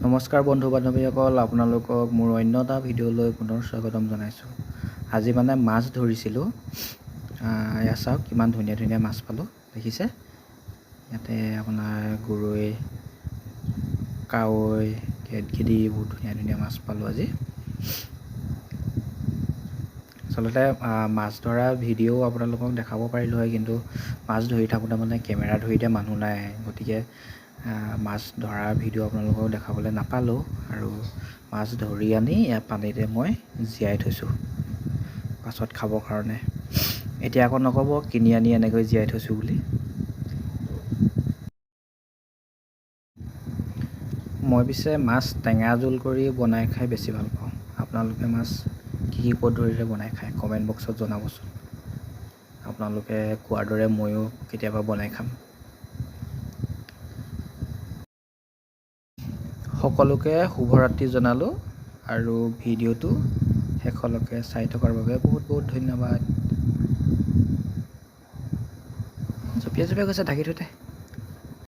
নমস্কাৰ বন্ধু বান্ধৱীসকল, আপোনালোকক মোৰ অন্য এটা ভিডিঅ'লৈ পুনৰ স্বাগতম জনাইছোঁ। আজি মানে মাছ ধৰিছিলোঁ। এয়া চাওক, কিমান ধুনীয়া ধুনীয়া মাছ পালোঁ, দেখিছে। ইয়াতে আপোনাৰ গৰৈ, কাৱৈ, গেদগেদি, বহুত ধুনীয়া ধুনীয়া মাছ পালোঁ আজি। আচলতে মাছ ধৰা ভিডিঅ' আপোনালোকক দেখাব পাৰিলোঁ হয়, কিন্তু মাছ ধৰি থাকোঁতে মানে কেমেৰা ধৰি দিয়া মানুহ নাই। গতিকে মাছ ধৰাৰ ভিডিঅ' আপোনালোকক দেখাবলৈ নাপালোঁ। আৰু মাছ ধৰি আনি ইয়াত পানীতে মই জীয়াই থৈছোঁ পাছত খাবৰ কাৰণে। এতিয়া আকৌ নক'ব কিনি আনি এনেকৈ জীয়াই থৈছোঁ বুলি। মই পিছে মাছ টেঙা জোল কৰি বনাই খাই বেছি ভাল পাওঁ। আপোনালোকে মাছ কি কি পদ্ধতিৰে বনাই খায়, কমেণ্ট বক্সত জনাবচোন। আপোনালোকে কোৱাৰ দৰে ময়ো কেতিয়াবা বনাই খাম। সকলোকে শুভৰাত্ৰি জনালোঁ আৰু ভিডিঅ'টো শেষলৈকে চাই থকাৰ বাবে বহুত বহুত ধন্যবাদ। জঁপিয়াই জঁপিয়াই গৈছে, ঢাকি থৈতে।